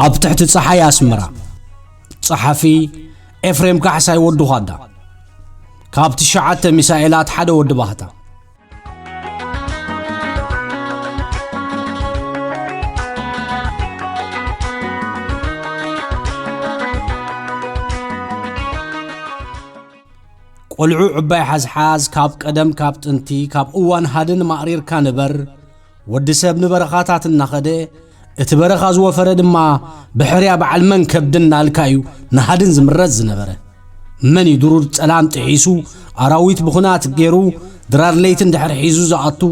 ኣብ ትሕቲ ጸሓይ ኣስመራ። ጸሓፊ ኤፍሬም ካሕሳይ ወዲ ዃዳ። ካብ ትሽዓተ ሚሳኤላት ሓደ ወዲ ባህታ። ቆልዑ ዕባይ ሓዝሓዝ፣ ካብ ቀደም ካብ ጥንቲ፣ ካብ እዋን ሃድን ማእሪርካ ንበር። ወዲ ሰብ ንበረኻታት እናኸደ፣ እቲ በረኻ ዝወፈረ ድማ ብሕርያ በዓል መን ከብዲ እናልካ እዩ ንሃድን ዝምረጽ ዝነበረ። መን እዩ ድሩር ጸላም ጥሒሱ፣ ኣራዊት ብኹናት ገይሩ፣ ድራር ለይቲ እንድሕር ሒዙ ዝኣቱ፣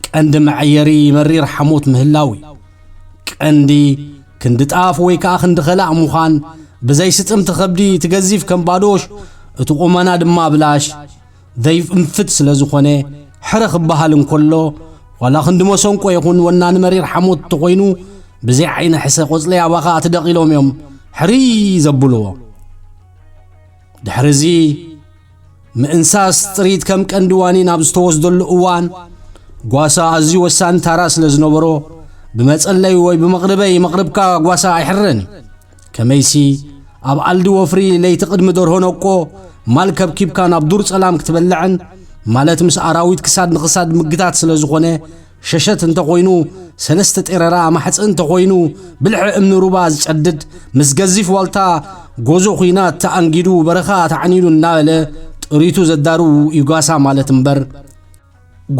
ቀንዲ መዐየሪ መሪር ሓሞት ምህላው እዩ። ቀንዲ ክንዲ ጣፍ ወይ ከኣ ክንዲ ኸላእ ምዃን፣ ብዘይ ስጥምቲ ከብዲ ትገዚፍ ከም ባዶሽ፣ እቲ ቁመና ድማ ብላሽ፣ ዘይእንፍት ስለ ዝኾነ፣ ሕረ ክበሃል እንከሎ፣ ዋላ ክንዲ መሰንቆ ይኹን ወናኒ መሪር ሓሞት እንተኾይኑ፣ ብዘይ ዓይኒ ሕሰ ቆጽሊ ኣባኻ ትደቕ ኢሎም እዮም ሕርይ ዘብልዎ። ድሕሪ እዚ፣ ምእንሳስ ጥሪት ከም ቀንዲ ዋኒን ኣብ ዝተወስደሉ እዋን፣ ጓሳ ኣዝዩ ወሳኒ ታራ ስለ ዝነበሮ፣ ብመጸለይ ወይ ብመቕርበይ መቕርብካ ጓሳ ኣይሕረን እዩ። ከመይሲ፣ ኣብ ኣልዲ ወፍሪ ለይቲ ቅድሚ ደርሆ ነቆ፣ ማል ከብኪብካ ናብ ዱር ጸላም ክትበልዕን፣ ማለት ምስ ኣራዊት ክሳድ ንኽሳድ ምግታት ስለ ዝኾነ፣ ሸሸት እንተኾይኑ፣ ሰለስተ ጤረራ ማሕጽእ እንተኾይኑ፣ ብልሒ እምኒ ሩባ ዝጨድድ፣ ምስ ገዚፍ ዋልታ ጎዞ ኹናት ተኣንጊዱ፣ በረኻ ተዓኒዱ እናበለ ጥሪቱ ዘዳርው እዩ ጓሳ ማለት እምበር፣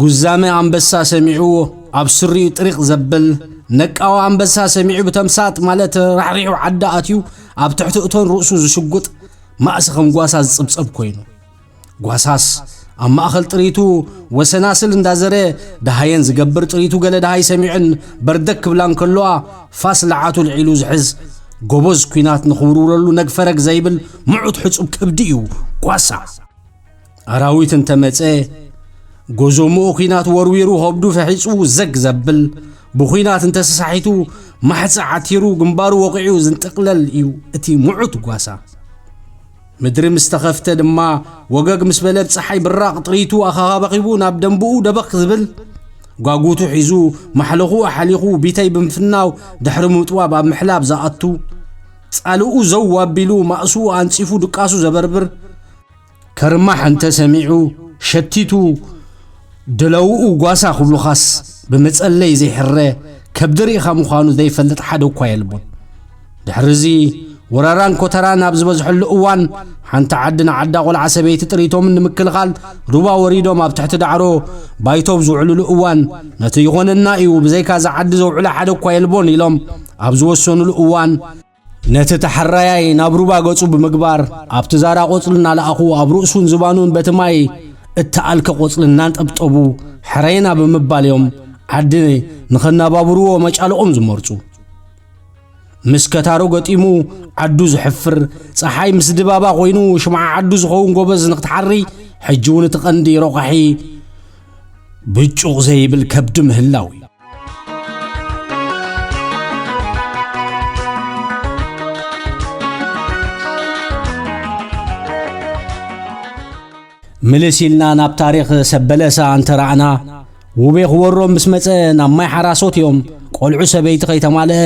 ጉዛመ ኣንበሳ ሰሚዑ ኣብ ስሪኡ ጥሪቕ ዘብል፣ ነቃዊ ኣንበሳ ሰሚዑ ብተምሳጥ ማለት ራሕሪሑ ዓዲ ኣትዩ ኣብ ትሕቲ እቶን ርእሱ ዝሽጉጥ ማእሲ ከም ጓሳ ዝጽብጸብ ኮይኑ። ጓሳስ ኣብ ማእኸል ጥሪቱ ወሰናስል እንዳዘረ ደሃየን ዝገብር፣ ጥሪቱ ገለ ደሃይ ሰሚዑን በርደክ ክብላ እንከለዋ ፋስ ለዓቱ ልዒሉ ዝሕዝ ጎበዝ ኲናት ንኽውርውረሉ ነግፈረግ ዘይብል ምዑት ሕጹብ ከብዲ እዩ ጓሳ። ኣራዊት እንተመጸ፣ ጎዞምኡ ኲናት ወርዊሩ ከብዱ ፈሒጹ ዘግ ዘብል፣ ብኲናት እንተሰሳሒቱ ማሕጽእ ዓቲሩ ግንባሩ ወቒዑ ዝንጥቕለል እዩ እቲ ምዑት ጓሳ። ምድሪ ምስ ተኸፍተ ድማ፣ ወገግ ምስ በለ ብጸሓይ ብራቕ ጥሪቱ ኣኻኻበኺቡ ናብ ደንብኡ ደበኽ ዝብል፣ ጓጉቱ ሒዙ ማሕለኹ ኣሓሊኹ ቢተይ ብምፍናው ድሕሪ ምጥዋብ ኣብ ምሕላብ ዝኣቱ፣ ጻልኡ ዘው ኣቢሉ ማእስኡ ኣንጺፉ ድቃሱ ዘበርብር፣ ከርማሕ እንተ ሰሚዑ፣ ሸቲቱ፣ ድለውኡ ጓሳ ክብሉኻስ፣ ብመጸለይ ዘይሕረ፣ ከብዲ ርኢኻ ምዃኑ ዘይፈልጥ ሓደ እኳ የልቦን። ድሕርዚ፣ ወረራን ኮተራን ኣብ ዝበዝሐሉ እዋን፣ ሓንቲ ዓዲ ንዓዳ ቆልዓ ሰበይቲ ጥሪቶም ንምክልኻል፣ ሩባ ወሪዶም ኣብ ትሕቲ ዳዕሮ ባይቶ ኣብ ዝውዕሉሉ እዋን፣ ነቲ ይኾነና እዩ፣ ብዘይካ እዛ ዓዲ ዘውዕሎ ሓደ እኳ የልቦን ኢሎም ኣብ ዝወሰኑሉ እዋን፣ ነቲ ተሓራያይ ናብ ሩባ ገጹ ብምግባር፣ ኣብቲ ዛራ ቆጽሊ እናለኣኹ፣ ኣብ ርእሱን ዝባኑን በቲ ማይ እተኣልከ ቆጽሊ እናንጠብጠቡ፣ ሕረየና ብምባል እዮም ዓዲ ንኸናባብርዎ መጫልኦም ዝመርጹ። ምስ ከታሮ ገጢሙ ዓዱ ዝሕፍር፣ ጸሓይ ምስ ድባባ ኮይኑ ሽምዓ ዓዱ ዝኸውን ጎበዝ ንክትሓሪ፣ ሕጂ እውን እቲ ቀንዲ ረቋሒ ብጩቕ ዘይብል ከብዲ ምህላው እዩ። ምልስ ኢልና ናብ ታሪኽ ሰበለሳ እንተ ረኣና፣ ውቤ ክወሮም ምስ መጸ ናብ ማይ ሓራሶት እዮም። ቆልዑ ሰበይቲ ከይተማልአ፣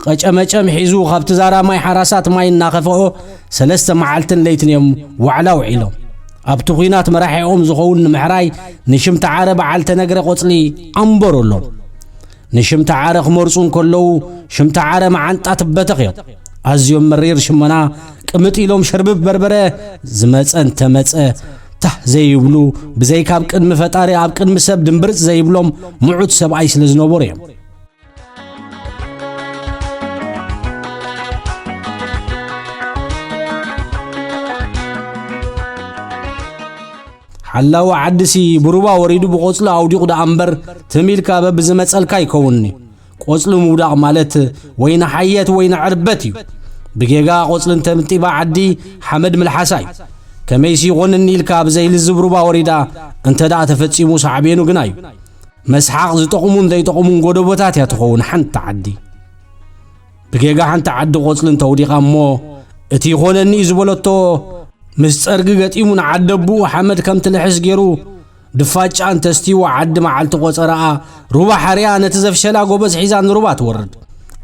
ቀጨመጨም ሒዙ ካብቲ ዛራ ማይ ሓራሳት ማይ እናኸፍኦ፣ ሰለስተ መዓልትን ለይትን እዮም ዋዕላ ውዒሎም። ኣብቲ ኲናት መራሒኦም ዝኸውን ንምሕራይ፣ ንሽምቲ ዓረ በዓል ተነግረ ቆጽሊ ኣንበሩሎም። ንሽምቲ ዓረ ክመርጹ እንከለዉ፣ ሽምቲ ዓረ መዓንጣ ትበተኽ እዮም። ኣዝዮም መሪር ሽመና ቅምጥ ኢሎም ሸርብብ በርበረ ዝመጸ እንተመጸ፣ ታህ ዘይብሉ፣ ብዘይካ ኣብ ቅድሚ ፈጣሪ ኣብ ቅድሚ ሰብ ድምብርጽ ዘይብሎም ምዑት ሰብኣይ ስለ ዝነበሩ እዮም። ሓላዊ ዓድሲ ብሩባ ወሪዱ ብቆጽሊ ኣውዲቑ ደኣ እምበር፣ ትም ኢልካ በብዝመጸልካ ኣይከውንን'ዩ። ቆጽሊ ምውዳቕ ማለት ወይ ንሓየት ወይ ንዕርበት እዩ። ብጌጋ ቆጽሊ እንተምጢባ ዓዲ ሓመድ ምልሓሳ እዩ። ከመይሲ ይኾንኒ ኢልካ ብዘይልዝብ ሩባ ወሪዳ እንተ ደኣ ተፈጺሙ ሳዕቤኑ ግና እዩ። መስሓቕ ዝጠቕሙን ዘይጠቕሙን ጎደቦታት እያ ትኸውን ሓንቲ ዓዲ። ብጌጋ ሓንቲ ዓዲ ቆጽሊ እንተውዲቓ እሞ፣ እቲ ይኾነኒ እዩ ዝበለቶ ምስ ጸርጊ ገጢሙ ንዓደቡኡ ሓመድ ከም ትልሕስ ገይሩ ድፋጫ እንተስትይዋ ዓዲ መዓልቲ ቆጸራኣ፣ ሩባ ሓርያ ነቲ ዘፍሸላ ጎበዝ ሒዛ ንሩባ ትወርድ።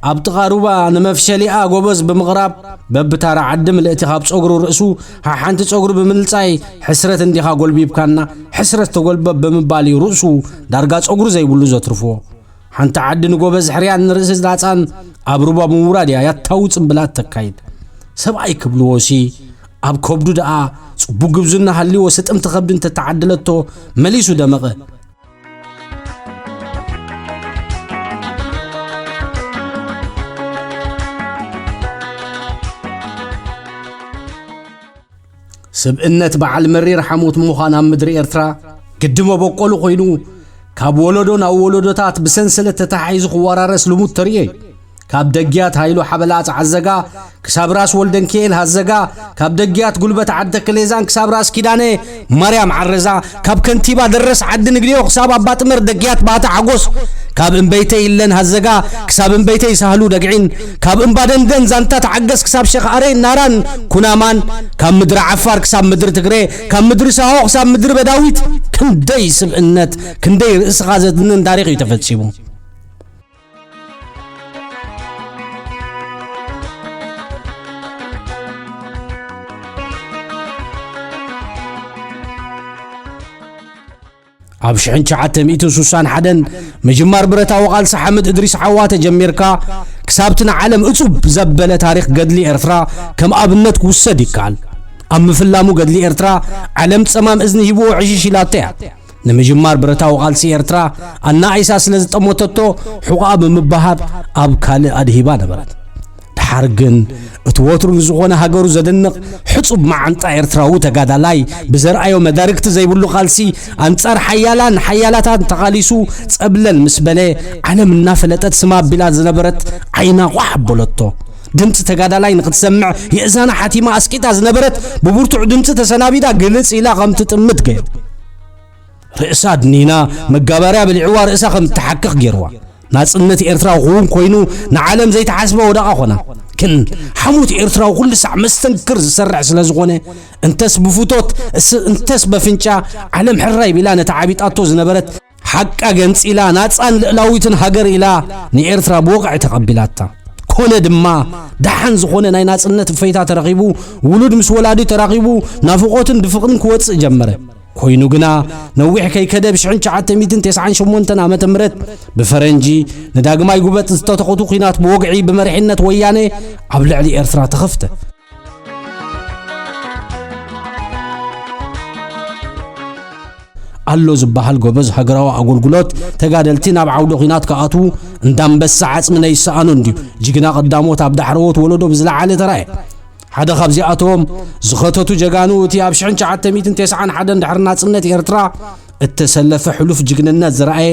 ኣብ ጥቓ ሩባ ንመፍሸሊኣ ጎበዝ ብምቕራብ፣ በብታራ ዓዲ ምልእቲ ካብ ጸጉሩ ርእሱ ሓሓንቲ ጸጉሪ ብምልጻይ፣ "ሕስረት እንዲኻ ጎልቢብካና፣ ሕስረት ተጎልበብ" ብምባል እዩ ርእሱ ዳርጋ ጸጉሪ ዘይብሉ ዘትርፎ። ሓንቲ ዓዲ ንጎበዝ ሕርያን ንርእሲ ላጻን ኣብ ሩባ ብምውራድ እያ ያታዊ ጽምብላት ተካይድ። ሰብኣይ ክብልዎሲ ኣብ ከብዱ ደኣ ጽቡቕ ግብዝና ሃልይዎ ስጥምቲ ከብዲ እንተተዓደለቶ መሊሱ ደመቐ። ስብእነት በዓል መሪር ሓሞት ምዃን ኣብ ምድሪ ኤርትራ ግዲ መበቆሉ ኮይኑ፣ ካብ ወለዶ ናብ ወለዶታት ብሰንሰለት ተተሓሒዙ ክወራረስ ልሙድ ተርእዮ እዩ። ካብ ደግያት ሃይሉ ሓበላጽ ዓዘጋ ክሳብ ራስ ወልደንኪኤል ሃዘጋ፣ ካብ ደግያት ጉልበት ዓዲ ተክሌዛን ክሳብ ራስ ኪዳነ ማርያም ዓረዛ፣ ካብ ከንቲባ ደረስ ዓዲ ንግዲዮ ክሳብ ኣባ ጥመር ደግያት ባህታ ሓጎስ፣ ካብ እምበይተይ ይለን ሃዘጋ ክሳብ እምበይተይ ሳህሉ ደግዒን፣ ካብ እምባደንደን ዛንታ ተዓገስ ክሳብ ሸኽ ኣረይ ናራን ኩናማን፣ ካብ ምድሪ ዓፋር ክሳብ ምድሪ ትግሬ፣ ካብ ምድሪ ሳሆ ክሳብ ምድሪ በዳዊት፣ ክንደይ ስብእነት፣ ክንደይ ርእስኻ ዘድንን ታሪኽ እዩ ተፈጺሙ። ኣብ ሽሕን ትሽዓተ ሚእትን ስሳን ሓደን ምጅማር ብረታዊ ቃልሲ ሓምድ እድሪስ ዓዋ ተጀሚርካ፣ ክሳብቲ ንዓለም እጹብ ዘበለ ታሪኽ ገድሊ ኤርትራ ከም ኣብነት ክውሰድ ይከኣል። ኣብ ምፍላሙ ገድሊ ኤርትራ፣ ዓለም ጸማም እዝኒ ሂብዎ ዕሽሽ ኢላቶ እያ። ንምጅማር ብረታዊ ቃልሲ ኤርትራ ኣናኣይሳ ስለ ዝጠመተቶ፣ ሕቖኣ ብምብሃብ ኣብ ካልእ ኣድሂባ ነበረት። ደሓር ግን፣ እቲ ወትሩ ንዝኾነ ሃገሩ ዘደንቕ ሕጹብ መዓንጣ ኤርትራዊ ተጋዳላይ፣ ብዘርኣዮ መዳርግቲ ዘይብሉ ቃልሲ፣ ኣንጻር ሓያላን ሓያላታን ተቓሊሱ ጸብለል ምስ በለ፣ ዓለም እናፈለጠት ስማ ኣቢላ ዝነበረት ዓይና ቋሕ ኣበለቶ። ድምጺ ተጋዳላይ ንኽትሰምዕ የእዛና ሓቲማ ኣስቂጣ ዝነበረት፣ ብብርቱዕ ድምጺ ተሰናቢዳ ግልጽ ኢላ ከም ትጥምት ገይሩ። ርእሳ ኣድኒና መጋበርያ በሊዕዋ ርእሳ ከም ትሓክኽ ገይርዋ። ናጽነት ኤርትራ ክውን ኮይኑ ንዓለም ዘይተሓስበ ወደቓ ኾና። ግን ሓሞት ኤርትራዊ ኩሉ ሳዕ መስተንክር ዝሰርሕ ስለ ዝኾነ፣ እንተስ ብፉቶት፣ እስ-፣ እንተስ በፍንጫ፣ ዓለም ሕራይ ቢላ ነታ ዓቢጣቶ ዝነበረት ሓቃ ገንጺላ፣ ናጻን ልእላዊትን ሃገር ኢላ ንኤርትራ ብወቕዒ ተቐቢላታ። ኮነ ድማ፣ ደሓን ዝኾነ ናይ ናጽነት እፈይታ ተረኺቡ፣ ውሉድ ምስ ወላዲ ተራኺቡ፣ ናፍቖትን ድፍቕርን ክወጽእ ጀመረ። ኮይኑ ግና፣ ነዊሕ ከይከደ፣ ብ ሽሕን ትሽዓተ ሚእትን ተስዓን ሸሞንተን ዓመተ ምህረት ብፈረንጂ ንዳግማይ ጉበጥ ዝተተኾቱ ኲናት ብወግዒ ብመሪሕነት ወያነ ኣብ ልዕሊ ኤርትራ ተኸፍተ። ኣሎ ዝበሃል ጎበዝ ሃገራዊ ኣገልግሎት ተጋደልቲ ናብ ዓውደ ኲናት ክኣትዉ እንዳንበሳ ዓጽሚ ነይሰኣኖ እንድዩ። ጅግና ቀዳሞት ኣብ ዳሕረዎት ወለዶ ብዝለዓለ ተራእየ። ሓደ ካብዚኣቶም ዝኸተቱ ጀጋኑ እቲ ኣብ ሽሕን ትሽዓተ ሚእትን ተስዓን ሓደን ድሕሪ ናጽነት ኤርትራ እተሰለፈ ሕሉፍ ጅግንነት ዝረኣየ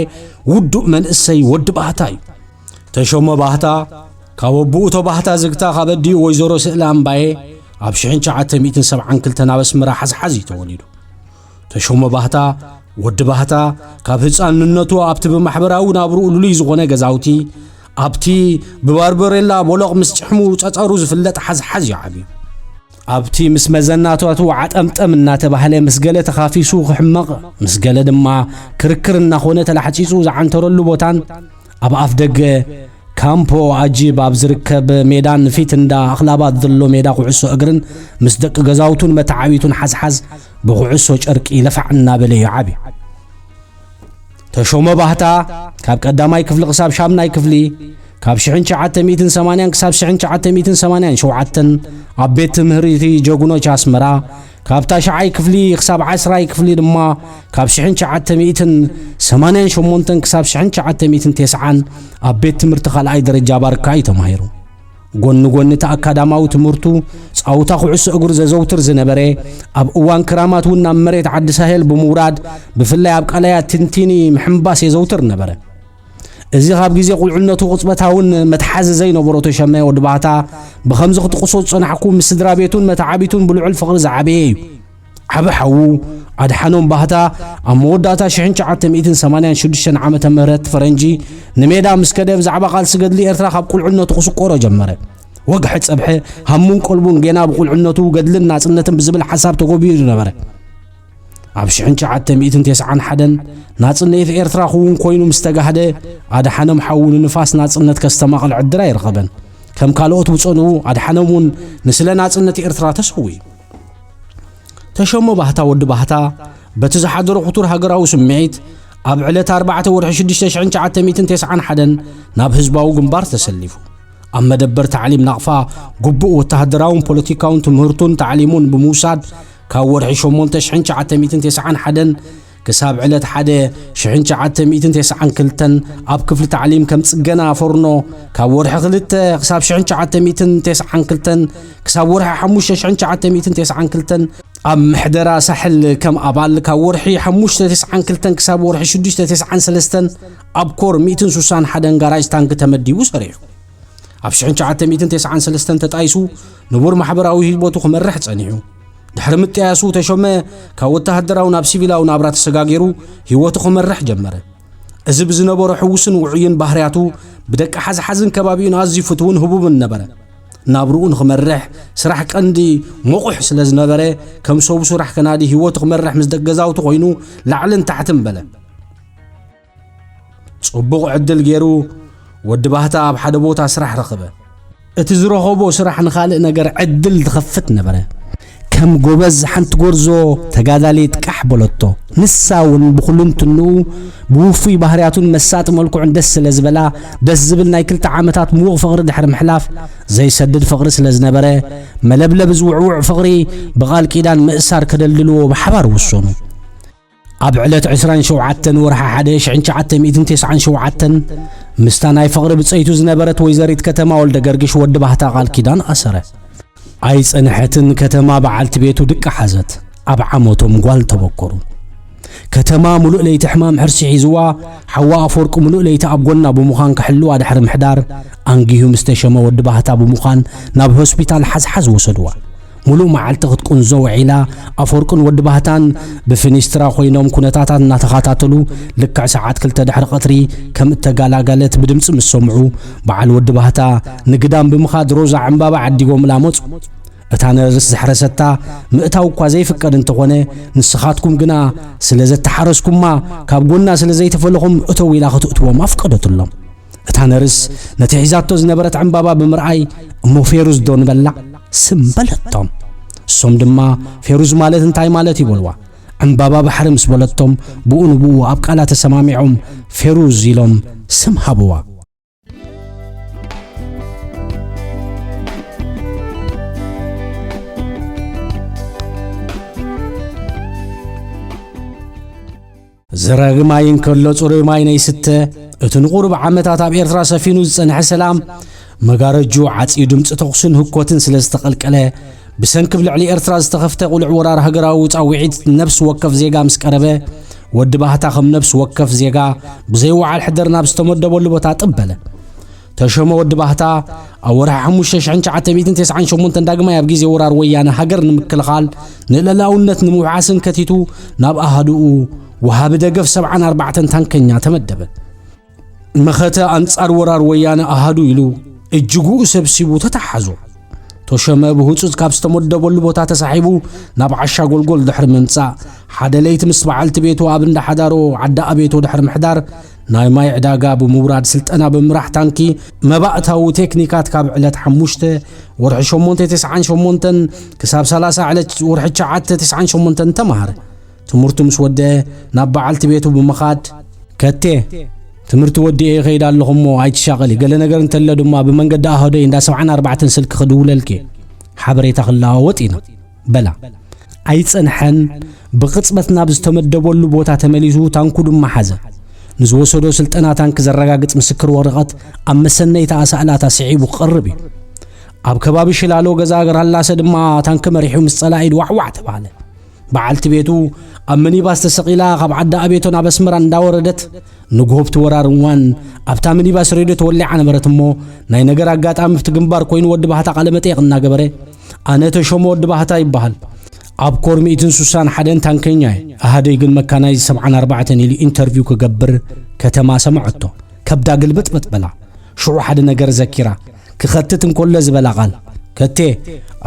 ውዱእ መንእሰይ ወዲ ባህታ እዩ። ተሾመ ባህታ ካብ ኣቦኡ ተባህታ ዝግታ ካብ ኣዲኡ ወይዘሮ ስእለ ኣምባየ ኣብ ሽሕን ትሽዓተ ሚእትን ሰብዓን ክልተን ኣብ ኣስመራ ሓዝሓዝ እዩ ተወሊዱ። ተሾመ ባህታ ወዲ ባህታ ካብ ህጻንነቱ ኣብቲ ብማሕበራዊ ናብርኡ ልሉይ ዝኾነ ገዛውቲ ኣብቲ ብባርበሬላ ቦሎቕ ምስ ጭሕሙ ጸጸሩ ዝፍለጥ ሓዝሓዝ እዩ ዓብዩ። ኣብቲ ምስ መዘናታቱ ዓጠምጠም እናተባህለ ምስ ገለ ተኻፊሱ ክሕመቕ፣ ምስ ገለ ድማ ክርክር እናኾነ ተላሕጺጹ ዝዓንተረሉ ቦታን ኣብ ኣፍ ደገ ካምፖ ኣጂብ ኣብ ዝርከብ ሜዳን ፊት እንዳ ኣኽላባት ዘሎ ሜዳ ኩዕሶ እግርን ምስ ደቂ ገዛውቱን መተዓቢቱን ሓዝሓዝ ብኩዕሶ ጨርቂ ለፋዕ እናበለ እዩ ዓብዩ። ተሾመ ባህታ ካብ ቀዳማይ ክፍሊ ክሳብ ሻምናይ ክፍሊ፣ ካብ ሽሕን ትሽዓተ ሚእትን ሰማንያን ክሳብ ሽሕን ትሽዓተ ሚእትን ሰማንያን ሸውዓተን ኣብ ቤት ትምህርቲ ጀጉኖች ኣስመራ፣ ካብ ታሽዓይ ክፍሊ ክሳብ ዓስራይ ክፍሊ ድማ ካብ ሽሕን ትሽዓተ ሚእትን ሰማንያን ሸሞንተን ክሳብ ሽሕን ትሽዓተ ሚእትን ተስዓን ኣብ ቤት ትምህርቲ ካልኣይ ደረጃ ባርካ እዩ ተማሂሩ። ጎኒ ጎኒ እቲ ኣካዳማዊ ትምህርቱ፣ ጻውታ ኩዕሶ እግሩ ዘዘውትር ዝነበረ፣ ኣብ እዋን ክራማት እውን ናብ መሬት ዓዲ ሳሄል ብምውራድ፣ ብፍላይ ኣብ ቀላያት ትንቲኒ ምሕምባስ የዘውትር ነበረ። እዚ ካብ ግዜ ቁልዕነቱ ቅጽበታውን መትሓዚ ዘይነበሮ ተሸመ ወዲ ባህታ፣ ብኸምዚ ክጥቕሶ ዝጸናሕኩ ምስ ስድራ ቤቱን መተዓቢቱን ብልዑል ፍቕሪ ዝዓበየ እዩ። ዓቢ ሓዉ ኣድሓኖም ባህታ ኣብ መወዳእታ ሽሕን ትሽዓተ ሚእትን ሰማንያን ሽዱሽተን ዓመተ ምህረት ፈረንጂ ንሜዳ ምስ ከደ ብዛዕባ ቃልሲ ገድሊ ኤርትራ ካብ ቁልዕነቱ ክስቆሮ ጀመረ። ወግሐ ጸብሐ ሃሙን ቀልቡን ጌና ብቁልዕነቱ ገድልን ናጽነትን ብዝብል ሓሳብ ተጎቢኡ ነበረ። ኣብ ሽሕን ትሽዓተ ሚእትን ተስዓን ሓደን ናጽነት ኤርትራ ክውን ኮይኑ ምስ ተጋህደ፣ ኣድሓኖም ሓዉ ንንፋስ ናጽነት ከስተማቕል ዕድል ኣይረኸበን። ከም ካልኦት ብጾንኡ፣ ኣድሓኖም እውን ንስለ ናጽነት ኤርትራ ተሰዊኡ። ተሾመ ባህታ ወዲ ባህታ፣ በቲ ዝሓደሮ ክቱር ሃገራዊ ስምዒት፣ ኣብ ዕለት ኣርባዕተ ወርሒ ሽዱሽተ ሽሕን ትሽዓተ ሚእትን ተስዓን ሓደን ናብ ህዝባዊ ግንባር ተሰሊፉ። ኣብ መደበር ታዕሊም ናቕፋ ግቡእ ወተሃደራውን ፖለቲካውን ትምህርቱን ታዕሊሙን ብምውሳድ፣ ካብ ወርሒ ሸሞንተ ሽሕን ትሽዓተ ሚእትን ተስዓን ሓደን ክሳብ ዕለት ሓደ ሽሕን ትሽዓተ ሚእትን ተስዓን ክልተን ኣብ ክፍሊ ታዕሊም ከም ጽገና ፎርኖ፣ ካብ ወርሒ ክልተ ክሳብ ሽሕን ትሽዓተ ሚእትን ተስዓን ክልተን ክሳብ ወርሒ ሓሙሽተ ሽሕን ትሽዓተ ሚእትን ተስዓን ክልተን ኣብ ምሕደራ ሳሕል ከም ኣባል፣ ካብ ወርሒ ሓሙሽተ ተስዓን ክልተን ክሳብ ወርሒ ሽዱሽተ ተስዓን ሰለስተን ኣብ ኮር ሚእትን ሱሳን ሓደን ጋራጅ ታንክ ተመዲቡ ሰሪሑ። ኣብ ሽሕን ትሽዓተ ሚእትን ተስዓን ሰለስተን ተጣይሱ ንቡር ማሕበራዊ ህይወቱ ክመርሕ ጸኒሑ። ድሕሪ ምጥያሱ ተሾመ ካብ ወተሃደራዊ ናብ ሲቪላዊ ናብራ ተሰጋጊሩ ህይወቱ ክመርሕ ጀመረ። እዚ ብዝነበሮ ሕውስን ውዑይን ባህርያቱ ብደቂ ሓዝሓዝን ከባቢኡን ኣዝዩ ፍትውን ህቡብን ነበረ። ናብርኡ ንኽመርሕ ስራሕ ቀንዲ ሞቑሕ ስለ ዝነበረ፣ ከም ሰቡ ስራሕ ከናዲ ህይወቱ ክመርሕ ምስ ደቂ ገዛውቱ ኮይኑ ላዕልን ታሕትን በለ። ጽቡቕ ዕድል ገይሩ ወዲ ባህታ ኣብ ሓደ ቦታ ስራሕ ረኸበ። እቲ ዝረኸቦ ስራሕ ንኻልእ ነገር ዕድል ዝኸፍት ነበረ። ከም ጎበዝ ሓንቲ ጎርዞ ተጋዳሊት ቃሕ በለቶ። ንሳ እውን ብኹልንትንኡ ብውፉይ ባህርያቱን መሳጢ መልክዑን ደስ ስለ ዝበላ፣ ደስ ዝብል ናይ ክልተ ዓመታት ምዉቕ ፍቕሪ ድሕሪ ምሕላፍ፣ ዘይሰድድ ፍቕሪ ስለ ዝነበረ፣ መለብለብ ዝውዕውዕ ፍቕሪ ብቓል ኪዳን ምእሳር ከደልድልዎ ብሓባር ወሰኑ። ኣብ ዕለት ዕስራን ሸውዓተን ወርሒ ሓደ ሽሕን ትሽዓተ ሚእትን ተስዓን ሸውዓተን ምስታ ናይ ፍቕሪ ብጸይቱ ዝነበረት ወይዘሪት ከተማ ወልደ ገርግሽ ወዲ ባህታ ቃል ኪዳን ኣሰረ። ኣይጸንሐትን፣ ከተማ በዓልቲ ቤቱ ድቂ ሓዘት። ኣብ ዓመቶም ጓል ተበኮሩ። ከተማ ሙሉእ ለይቲ ሕማም ሕርሲ ሒዝዋ፣ ሓዋ ኣፈወርቂ ሙሉእ ለይቲ ኣብ ጎና ብምዃን ክሕልዋ ድሕሪ ምሕዳር፣ ኣንጊሁ ምስ ተሸመ ወዲ ባህታ ብምዃን ናብ ሆስፒታል ሓዝሓዝ ወሰድዋ። ሙሉእ መዓልቲ ክትቁንዞ ውዒላ፣ ኣፈወርቅን ወዲ ባህታን ብፊኒስትራ ኮይኖም ኩነታታት እናተኸታተሉ፣ ልክዕ ሰዓት ክልተ ድሕሪ ቀትሪ ከም እተጋላገለት ብድምጺ ምስ ሰምዑ፣ በዓል ወዲ ባህታ ንግዳም ብምኻድ ሮዛ ዕምባባ ዓዲጎምላ መጹ። እታ ነርስ ዘሕረሰታ፣ ምእታው እኳ ዘይፍቀድ እንተኾነ፣ ንስኻትኩም ግና ስለ ዘተሓረስኩማ፣ ካብ ጎና ስለ ዘይተፈለኹም እተው ኢላ ክትእትዎም ኣፍቀደትሎም። እታ ነርስ ነቲ ሒዛቶ ዝነበረት ዕምባባ ብምርኣይ፣ "እሞ ፌሩዝ ዶ ንበላ?" ስም በለቶም። እሶም ድማ፣ "ፌሩዝ ማለት እንታይ ማለት?" ይበልዋ። ዕምባባ ባሕሪ ምስ በለቶም፣ ብኡ ንብኡ ኣብ ቃላ ተሰማሚዖም፣ "ፌሩዝ" ኢሎም ስም ሃብዋ። ዘራጊ ማይ እንከሎ ጽሩይ ማይ ነይስተ፣ እቲ ንቑሩብ ዓመታት ኣብ ኤርትራ ሰፊኑ ዝጸንሐ ሰላም፣ መጋረጁ ዓጽዩ ድምጺ ተኹስን ህኮትን ስለ ዝተቐልቀለ፣ ብሰንኪ ኣብ ልዕሊ ኤርትራ ዝተኸፍተ ቁሉዕ ወራር ሃገራዊ ጻውዒት ነብሲ ወከፍ ዜጋ ምስ ቀረበ፣ ወዲ ባህታ ከም ነብሲ ወከፍ ዜጋ ብዘይ ወዓል ሕደር ናብ ዝተመደበሉ ቦታ ጥብ በለ። ተሾመ ወዲ ባህታ ኣብ ወርሒ ሓሙሽተ ሽሕን ትሽዓተ ሚእትን ተስዓን ሸሞንተን ዳግማይ ኣብ ግዜ ወራር ወያነ ሃገር ንምክልኻል ንልእላውነት ንምውሓስን ከቲቱ ናብ ኣሃዱኡ ወሃቢ ደገፍ ሰብዓን ኣርባዕተን ታንከኛ ተመደበ። መኸተ ኣንጻር ወራር ወያነ ኣሃዱ ኢሉ እጅጉኡ ሰብሲቡ ተተሓዞ። ተሾመ ብህጹጽ ካብ ዝተመደበሉ ቦታ ተሳሒቡ ናብ ዓሻ ጎልጎል ድሕሪ ምምጻእ፣ ሓደ ለይቲ ምስ በዓልቲ ቤቱ ኣብ እንዳ ሓዳሮ ዓዲ ኣቤቶ ድሕሪ ምሕዳር፣ ናይ ማይ ዕዳጋ ብምውራድ ስልጠና ብምራሕ ታንኪ መባእታዊ ቴክኒካት ካብ ዕለት ሓሙሽተ ወርሒ ሸሞንተ ተስዓን ሸሞንተን ክሳብ ሰላሳ ዕለት ወርሒ ትሽዓተ ተስዓን ሸሞንተን ተማሃረ። ትምህርቱ ምስ ወደአ ናብ በዓልቲ ቤቱ ብምኻድ፣ "ከቴ፣ ትምህርቲ ወዲኤ ይኸይድ ኣለኹ እሞ ኣይትሻቐሊ፣ ገለ ነገር እንተሎ ድማ ብመንገዲ ኣሃዶይ እንዳ ሰብዓን ኣርባዕተን ስልኪ ክድውለልኪ፣ ሓበሬታ ክለዋወጥ ኢና" በላ። ኣይጸንሐን፣ ብቕጽበት ናብ ዝተመደበሉ ቦታ ተመሊሱ ታንኩ ድማ ሓዘ። ንዝወሰዶ ስልጠና ታንክ ዘረጋግጽ ምስክር ወረቐት ኣብ መሰነይታ ኣሳእላታ ስዒቡ ክቐርብ እዩ። ኣብ ከባቢ ሽላሎ ገዛ ግራላሰ ድማ ታንክ መሪሑ ምስ ጸላኢ ዋዕዋዕ ተባህለ። በዓልቲ ቤቱ ኣብ ሚኒባስ ተሰቒላ ካብ ዓዲ ኣቤቶ ናብ ኣስመራ እንዳወረደት፣ ንግሆ ብቲ ወራር እዋን ኣብታ ሚኒባስ ሬድዮ ተወሊዓ ነበረት እሞ፣ ናይ ነገር ኣጋጣሚ ኣብቲ ግንባር ኮይኑ ወዲ ባህታ ቃለ መጠየቕ እናገበረ፣ "ኣነ ተሾመ ወዲ ባህታ ይበሃል። ኣብ ኮር ሚእትን ሱሳን ሓደን ታንከኛ እየ። ኣሃደይ ግን መካናይዝ ሰብዓን ኣርባዕተን" ኢሉ ኢንተርቪው ክገብር ከተማ ሰምዐቶ። ከብዳ ግልብጥብጥ በላ። ሽዑ ሓደ ነገር ዘኪራ፣ ክኸትት እንከሎ ዝበላ ቃል፣ ከቴ፣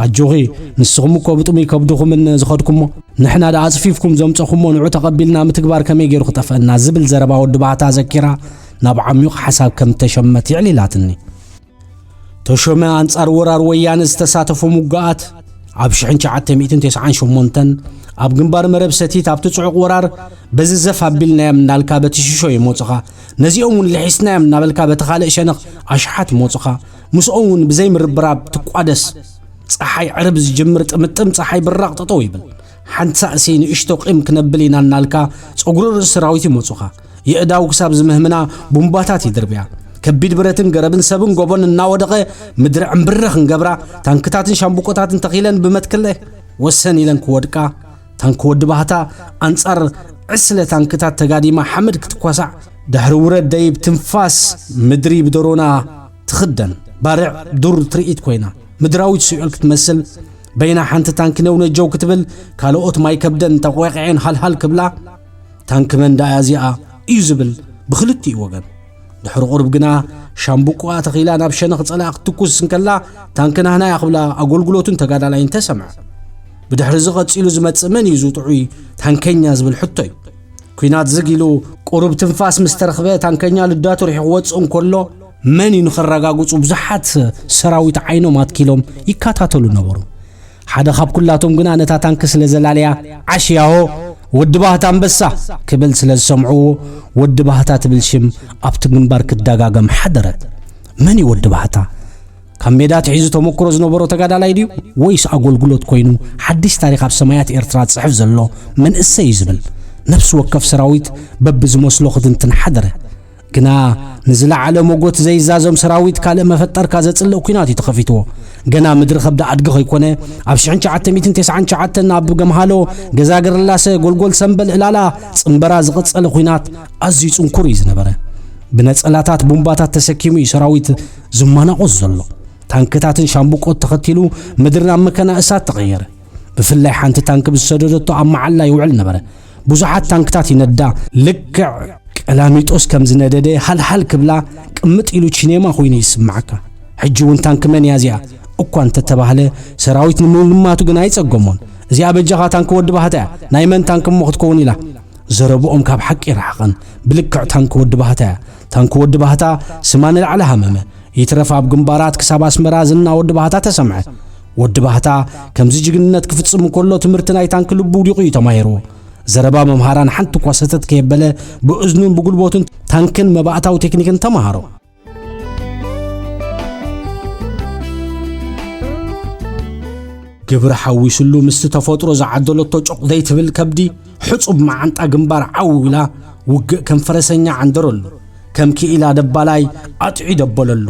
ኣጆኺ፣ ንስኹም እኮ ብጥሙይ ከብድኹምን ዝኸድኩሞ፣ ንሕና ደኣ ኣጽፊፍኩም ዘምጸኹሞ ንዑ ተቐቢልና ምትግባር ከመይ ገይሩ ክጠፍአና ዝብል ዘረባ ወዲ ባህታ ዘኪራ ናብ ዓሚቕ ሓሳብ ከም ተሸመት የዕሊላትኒ። ተሾመ ኣንጻር ወራር ወያነ ዝተሳተፎም ውግኣት ኣብ ሽሕን ትሽዓተ ሚእትን ተስዓን ሸሞንተን ኣብ ግንባር መረብ ሰቲት ኣብቲ ጽዑቕ ወራር በዚ ዘፍ ኣቢልናዮም እናልካ በቲ ሽሾ ይሞጽኻ፣ ነዚኦም እውን ልሒስናዮም እናበልካ በቲ ካልእ ሸነኽ ኣሽሓት ሞጽኻ፣ ምስኦም እውን ብዘይምርብራብ ትቋደስ። ጸሓይ ዕርብ ዝጅምር ጥምጥም ጸሓይ ብራቕ ጠጠው ይብል። ሓንቲ ሳእሲ ንእሽቶ ቂም ክነብል ኢና እናልካ ጸጉሪ ርእሲ ሰራዊት ይሞጹኻ። የእዳው ክሳብ ዝምህምና ቡምባታት ይድርብያ። ከቢድ ብረትን ገረብን ሰብን ጎቦን እናወደቐ ምድሪ ዕምብረ ክንገብራ ታንክታትን ሻምብቆታትን ተኺለን ብመትክለ ወሰን ኢለን ክወድቃ ታንኪ ወዲ ባህታ ኣንጻር ዕስለ ታንክታት ተጋዲማ ሓመድ ክትኳሳዕ ድሕሪ ውረድ ደይብ ትንፋስ ምድሪ ብደሮና ትኽደን ባርዕ ዱር ትርኢት ኮይና ምድራዊት ሲኦል ክትመስል በይና ሓንቲ ታንኪ ነውነጀው ክትብል ካልኦት ማይ ከብደን ተቆቂዐን ሃልሃል ክብላ ታንኪ መን ደኣ እዚኣ እዩ ዝብል ብኽልቲኡ ወገን። ድሕሪ ቁሩብ ግና ሻምብቆኣ ተኺላ ናብ ሸነኽ ጸላኢ ክትትኩስ እንከላ ታንኪ ናህና እያ ክብላ ኣገልግሎቱን ተጋዳላይን ተሰምዐ። ብድሕሪ እዚ ቀጺሉ ዝመጽእ መን እዩ እዚ ጥዑይ ታንከኛ ዝብል ሕቶ እዩ። ኲናት ዝግ ኢሉ ቁሩብ ትንፋስ ምስ ተረኽበ ታንከኛ ልዳቱ ርሒቑ ክወጽእ እንከሎ መን እዩ ንኸረጋግጹ ብዙሓት ሰራዊት ዓይኖም ኣትኪሎም ይከታተሉ ነበሩ። ሓደ ካብ ኩላቶም ግና ነታ ታንኪ ስለ ዘላለያ ዓሽ ያሆ ወዲ ባህታ ኣንበሳ ክብል ስለ ዝሰምዕዎ ወዲ ባህታ ትብል ሽም ኣብቲ ግንባር ክደጋገም ሓደረት። መን እዩ ወዲ ባህታ? ካብ ሜዳ ትሒዙ ተመክሮ ዝነበሮ ተጋዳላይ ድዩ ወይስ ኣገልግሎት ኮይኑ ሓድሽ ታሪኽ ኣብ ሰማያት ኤርትራ ዝጽሕፍ ዘሎ መንእሰይ እዩ ዝብል ነፍሲ ወከፍ ሰራዊት በብዝመስሎ ክትንትን ሓደረ። ግና ንዝለዓለ ሞጎት ዘይዛዘም ሰራዊት ካልእ መፈጠርካ ዘጽልእ ኲናት እዩ ተኸፊትዎ። ገና ምድሪ ከብዲ ኣድጊ ከይኮነ ኣብ ሽሕን ትሽዓተ ሚእትን ተስዓን ትሽዓተን ኣብ ገምሃሎ ገዛ ገርላሰ ጎልጎል ሰምበል ዕላላ ጽንበራ ዝቐጸለ ኲናት ኣዝዩ ጽንኩር እዩ ዝነበረ። ብነጸላታት ቡምባታት ተሰኪሙ እዩ ሰራዊት ዝማናቆስ ዘሎ። ታንክታትን ሻምብቆት ተኸቲሉ ምድሪ ናብ መከና እሳት ተቐየረ። ብፍላይ ሓንቲ ታንኪ ብዝሰደደቶ ኣብ መዓላ ይውዕል ነበረ። ብዙሓት ታንክታት ይነዳ። ልክዕ ቀላሚጦስ ከም ዝነደደ ሃልሃል ክብላ ቅምጥ ኢሉ ቺኔማ ኮይኑ ይስምዓካ። ሕጂ እውን ታንኪ መን እያ እዚኣ እኳ እንተተባህለ ሰራዊት ንምልማቱ ግን ኣይጸገሞን። እዚኣ በጃኻ ታንኪ ወዲ ባህታ እያ። ናይ መን ታንኪ እሞ ክትከውን ኢላ? ዘረብኦም ካብ ሓቂ ይረሓቐን። ብልክዕ ታንኪ ወዲ ባህታ እያ። ታንኪ ወዲ ባህታ ስማ ንላዕሊ ሃመመ። ይትረፍ ኣብ ግንባራት ክሳብ ኣስመራ ዝና ወዲ ባህታ ተሰምዐ። ወዲ ባህታ ከምዚ ጅግንነት ክፍጽም እንከሎ ትምህርቲ ናይ ታንኪ ልቡ ውዲቑ እዩ ተማሂርዎ። ዘረባ መምሃራን ሓንቲ እኳ ሰተት ከየበለ ብእዝኑን ብጉልበቱን ታንክን መባእታዊ ቴክኒክን ተማሃሮ። ግብሪ ሓዊስሉ ምስቲ ተፈጥሮ ዝዓደለቶ ጮቕ ዘይትብል ከብዲ ሕጹብ መዓንጣ ግንባር ዓው ኢላ ውግእ ከም ፈረሰኛ ዓንደረሉ። ከም ክኢላ ደባላይ ኣጥዒ ደበለሉ።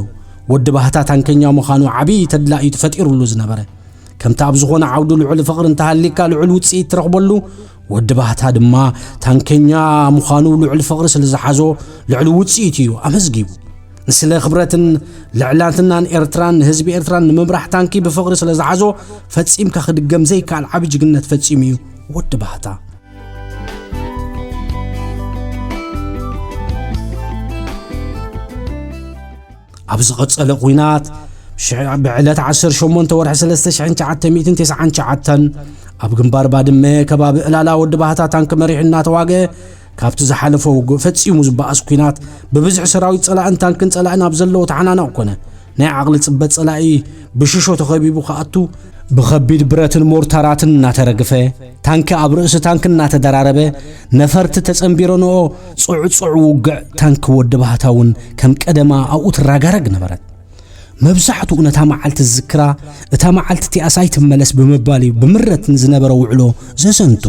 ወዲ ባህታ ታንከኛ ምዃኑ ዓብዪ ተድላ እዩ ተፈጢሩሉ ዝነበረ። ከምቲ ኣብ ዝኾነ ዓውዲ ልዑል ፍቕሪ እንተሃሊካ ልዑል ውጽኢት ትረኽበሉ፣ ወዲ ባህታ ድማ ታንከኛ ምዃኑ ልዑል ፍቕሪ ስለ ዝሓዞ ልዑል ውጽኢት እዩ ኣመዝጊቡ። ንስለ ክብረትን ልዕላትናን ኤርትራን ንህዝቢ ኤርትራን ንምምራሕ ታንኪ ብፍቕሪ ስለ ዝሓዞ ፈጺምካ ክድገም ዘይከኣል ዓቢ ጅግነት ፈጺሙ እዩ ወዲ ባህታ። ኣብ ዝቐጸለ ኲናት ሽዕ-፣ ብዕለት ዓሰርተ ሸሞንተ ወርሒ ሰለስተ ሽሕን ትሽዓተ ሚእትን ተስዓን ትሽዓተን ኣብ ግንባር ባድመ ከባቢ ዕላላ ወዲ ባህታ ታንኪ መሪሑ እናተዋግአ ካብቲ ዝሓለፎ ውግእ ፈጺሙ ዝበኣስ ኲናት ብብዝሒ ሰራዊት ጸላእን ታንክን ጸላእን ኣብ ዘለዎ ተሓናነቕ ኮነ። ናይ ዓቕሊ ጽበት ጸላኢ ብሽሾ ተኸቢቡ ክኣቱ ብኸቢድ ብረትን ሞርታራትን እናተረግፈ ታንኪ ኣብ ርእሲ ታንኪ እናተደራረበ ነፈርቲ ተጸንቢረንኦ ጽዕጹዕ ውግዕ ታንኪ ወዲ ባህታ እውን ከም ቀደማ ኣብኡ ትራጋረግ ነበረት። መብዛሕትኡ ነታ መዓልቲ ዝዝክራ፣ እታ መዓልቲ እቲኣስ ኣይትመለስ ብምባል እዩ ብምረት ንዝነበረ ውዕሎ ዘዘንቱ።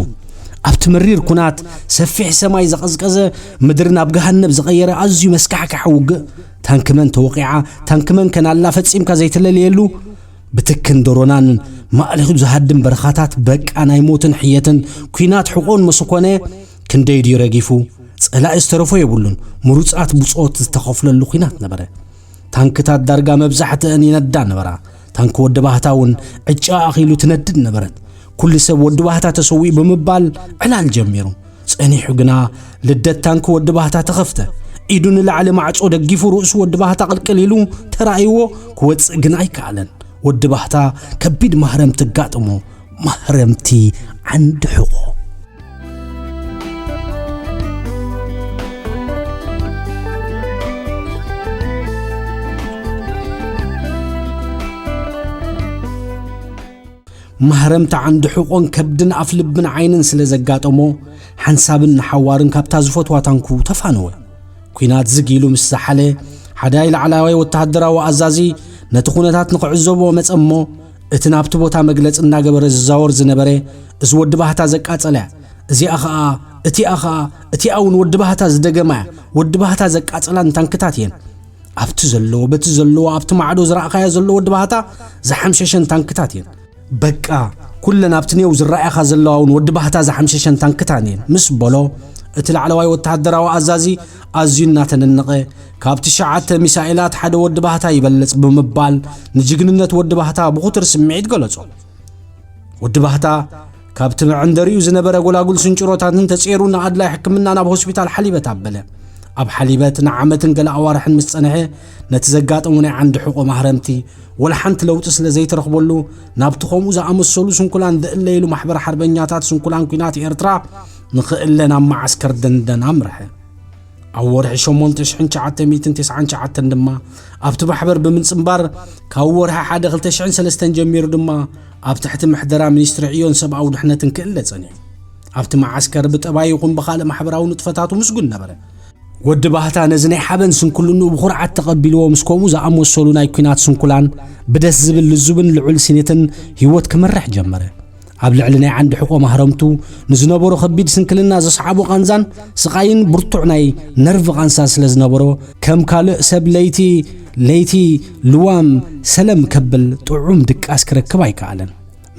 ኣብቲ መሪር ኩናት፣ ሰፊሕ ሰማይ ዘቐዝቀዘ፣ ምድሪ ናብ ገሃነብ ዝቐየረ ኣዝዩ መስካሕካሒ ውግእ፣ ታንኪ መን ተወቒዓ፣ ታንኪ መን ከናላ ፈጺምካ ዘይትለልየሉ፣ ብትክን ደሮናን ማእሊኹ ዝሃድም በረኻታት በቃ ናይ ሞትን ሕየትን ኲናት ሕቖን ምስ ኮነ፣ ክንደይ ድዩ ረጊፉ? ጸላኢ ዝተረፎ የብሉን። ምሩጻት ብጾት ዝተኸፍለሉ ኲናት ነበረ። ታንክታት ዳርጋ መብዛሕትአን ይነዳ ነበራ። ታንኪ ወዲ ባህታ እውን ዕጫ ኣኺሉ ትነድድ ነበረት። ኩሉ ሰብ ወዲ ባህታ ተሰዊኡ ብምባል ዕላል ጀሚሩ። ጸኒሑ ግና ልደት ታንኪ ወዲ ባህታ ተኸፍተ። ኢዱ ንላዕሊ ማዕጾ ደጊፉ ርእሱ ወዲ ባህታ ቅልቅል ኢሉ ተራእይዎ ክወጽእ ግን ኣይከኣለን። ወዲ ባህታ ከቢድ ማህረምቲ ኣጋጥሞ። ማህረምቲ ዓንዲ ሕቖ። ማህረምቲ ዓንዲ ሕቖን ከብድን ኣፍ ልብን ዓይንን ስለ ዘጋጠሞ፣ ሓንሳብን ንሓዋርን ካብታ ዝፈትዋ ታንኩ ተፋነወ። ኲናት ዝግ ኢሉ ምስ ዘሓለ፣ ሓዳይ ላዕላዋይ ወተሃደራዊ ኣዛዚ ነቲ ኩነታት ንኽዕዘቦ መጸ እሞ፣ እቲ ናብቲ ቦታ መግለጺ እናገበረ ዝዛወር ዝነበረ፣ "እዚ ወዲ ባህታ ዘቃጸላ እያ፣ እዚኣ ኸኣ፣ እቲኣ ኸኣ፣ እቲኣ እውን ወዲ ባህታ ዝደገማ እያ፣ ወዲ ባህታ ዘቃጸላን ታንክታት እየን። ኣብቲ ዘለዎ፣ በቲ ዘለዎ፣ ኣብቲ ማዕዶ ዝረኣኻዮ ዘሎ ወዲ ባህታ ዝሓምሸሸን ታንክታት እየን። በቃ፣ ኩለን ኣብቲ ኔው ዝረኣያኻ ዘለዋ እውን ወዲ ባህታ ዝሓምሸሸን ታንክታን እየን" ምስ በሎ፣ እቲ ላዕለዋይ ወተሃደራዊ ኣዛዚ ኣዝዩ እናተነነቐ፣ "ካብ ትሽዓተ ሚሳኤላት ሓደ ወዲ ባህታ ይበልጽ" ብምባል ንጅግንነት ወዲ ባህታ ብኹቱር ስምዒት ገለጾ። ወዲ ባህታ ካብቲ መዐንደሪኡ ዝነበረ ጎላጉል ስንጭሮታትን ተጼሩ ንኣድላይ ሕክምና ናብ ሆስፒታል ሓሊበት ኣበለ። ኣብ ሓሊበት ንዓመትን ገለ ኣዋርሕን ምስ ጸንሐ፣ ነቲ ዘጋጠሞ ናይ ዓንዲ ሕቖ ማህረምቲ ወላ ሓንቲ ለውጢ ስለ ዘይተረኽበሉ፣ ናብቲ ከምኡ ዝኣመሰሉ ስንኩላን ዝእለይሉ ማሕበር ሓርበኛታት ስንኩላን ኲናት ኤርትራ ንኽእለ ናብ መዓስከር ደንደን ኣምርሐ። ኣብ ወርሒ ሸሞንተ ሽሕን ትሽዓተ ሚእትን ተስዓን ትሽዓተን ድማ ኣብቲ ማሕበር ብምጽንባር፣ ካብ ወርሒ ሓደ ክልተ ሽሕን ሰለስተን ጀሚሩ ድማ ኣብ ትሕቲ ምሕደራ ሚኒስትሪ ዕዮን ሰብኣዊ ድሕነትን ክእለ ጸኒሑ። ኣብቲ መዓስከር ብጠባይ ይኹን ብኻልእ ማሕበራዊ ንጥፈታቱ ምስጉን ነበረ። ወዲ ባህታ ነዚ ናይ ሓበን ስንኩልንኡ ብኹርዓት ተቐቢልዎ፣ ምስ ከምኡ ዝኣመሰሉ ናይ ኲናት ስንኩላን ብደስ ዝብል ልዙብን ልዑል ስኒትን ህይወት ክመርሕ ጀመረ። ኣብ ልዕሊ ናይ ዓንዲ ሕቖ ማህረምቱ ንዝነበሮ ከቢድ ስንክልና ዘስዓቦ ቃንዛን ስቓይን ብርቱዕ ናይ ነርቭ ቃንሳ ስለ ዝነበሮ፣ ከም ካልእ ሰብ ለይቲ ለይቲ ልዋም ሰለም ከብል ጥዑም ድቃስ ክረክብ ኣይከኣለን።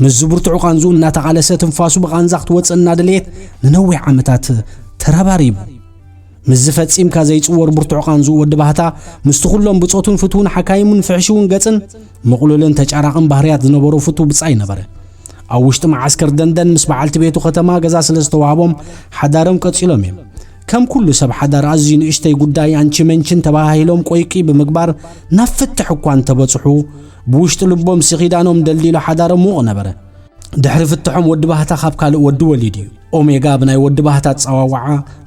ምስዚ ብርቱዕ ቃንዝኡ እናተቓለሰ፣ ትንፋሱ ብቓንዛ ክትወጽእ እናደለየት፣ ንነዊሕ ዓመታት ተረባሪቡ። ምስዚ ፈጺምካ ዘይጽወር ብርቱዕ ቃንዝኡ ወዲ ባህታ፣ ምስቲ ኩሎም ብጾቱን ፍትውን ሓካይሙን ፍሕሽውን ገጽን ምቕሉልን ተጫራቕን ባህርያት ዝነበሮ ፍቱው ብጻይ ነበረ። ኣብ ውሽጢ መዓስከር ደንደን ምስ በዓልቲ ቤቱ ከተማ ገዛ ስለ ዝተዋህቦም፣ ሓዳሮም ቀጺሎም እዮም። ከም ኩሉ ሰብ ሓዳር ኣዝዩ ንእሽተይ ጉዳይ፣ ኣንቺ መንቺን ተባሃሂሎም ቆይቂ ብምግባር ናብ ፍትሕ እኳ እንተበጽሑ፣ ብውሽጢ ልቦም ስኺዳኖም ደልዲሉ ሓዳሮም ሙቕ ነበረ። ድሕሪ ፍትሖም ወዲ ባህታ ካብ ካልእ ወዲ ወሊዱ እዩ። ኦሜጋ ብናይ ወዲ ባህታ ኣጸዋውዓ፣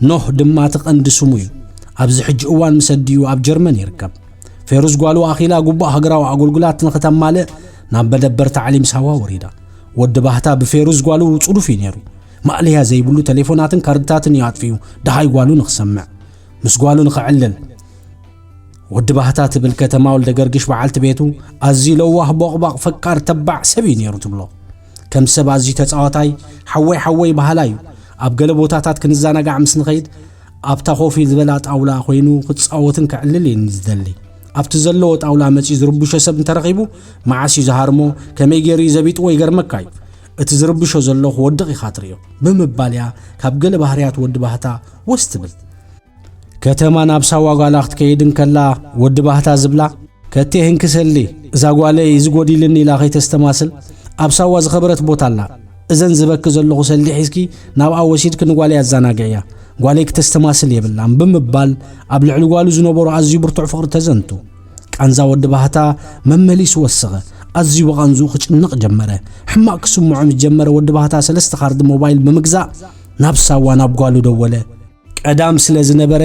ኖህ ድማ እቲ ቀንዲ ስሙ እዩ። ኣብዚ ሕጂ እዋን ምስ ኣዲኡ ኣብ ጀርመን ይርከብ። ፌሩዝ ጓሉ ኣኺላ ግቡእ ሃገራዊ ኣገልግላት ንኽተማልእ ናብ መደበር ታዕሊም ሳዋ ወሪዳ። ወዲ ባህታ ብፌሩዝ ጓሉ ጽዱፍ እዩ ነይሩ። ማእለያ ዘይብሉ ቴሌፎናትን ካርድታትን እዩ ኣጥፊኡ፣ ደሃይ ጓሉ ንኽሰምዕ፣ ምስ ጓሉ ንኽዕልል። ወዲ ባህታ ትብል ከተማ ወልደ ገርግሽ በዓልቲ ቤቱ ኣዝዩ ለዋህ፣ ቦቕባቕ፣ ፈቃር፣ ተባዕ ሰብ እዩ ነይሩ ትብሎ። ከም ሰብ ኣዝዩ ተጻዋታይ፣ ሓወይ ሓወይ በሃላይ እዩ። ኣብ ገለ ቦታታት ክንዘናጋዕ ምስ ንኸይድ፣ ኣብታ ኮፍ ዝበላ ጣውላ ኮይኑ ክጻወትን ክዕልልን እዩ ዝደሊ። ኣብቲ ዘለዎ ጣውላ መጺኡ ዝርብሾ ሰብ እንተረኺቡ፣ መዓስ እዩ ዝሃርሞ፣ ከመይ ገይሩ እዩ ዘቢጥዎ ይገርመካ እዩ። እቲ ዝርብሾ ዘሎ ክወድቕ ኢኻ ትርእዮ ብምባል እያ ካብ ገለ ባህርያት ወዲ ባህታ ወስ ትብል። ከተማ ናብ ሳዋ ጓላ ክትከይድ እንከላ፣ ወዲ ባህታ ዝብላ፣ "ከቴ ህንክሰሊ፣ እዛ ጓለይ እዚ ጎዲልኒ" ኢላ ከይተስተማስል፣ ኣብ ሳዋ ዝኸበረት ቦታ ኣላ። "እዘን ዝበኪ ዘለኹ ሰሊ ሒዝኪ ናብኣ ወሲድኪ ንጓለይ ኣዘናግዕያ፣ ጓለይ ክተስተማስል የብላን" ብምባል ኣብ ልዕሊ ጓሉ ዝነበሮ ኣዝዩ ብርቱዕ ፍቕሪ ተዘንቱ። ቃንዛ ወዲ ባህታ መመሊሱ ወሰኸ። ኣዝዩ ብቓንዝኡ ክጭነቕ ጀመረ። ሕማቕ ክስምዖ ምስ ጀመረ፣ ወዲ ባህታ ሰለስተ ካርድ ሞባይል ብምግዛእ ናብ ሳዋ ናብ ጓሉ ደወለ። ቀዳም ስለ ዝነበረ፣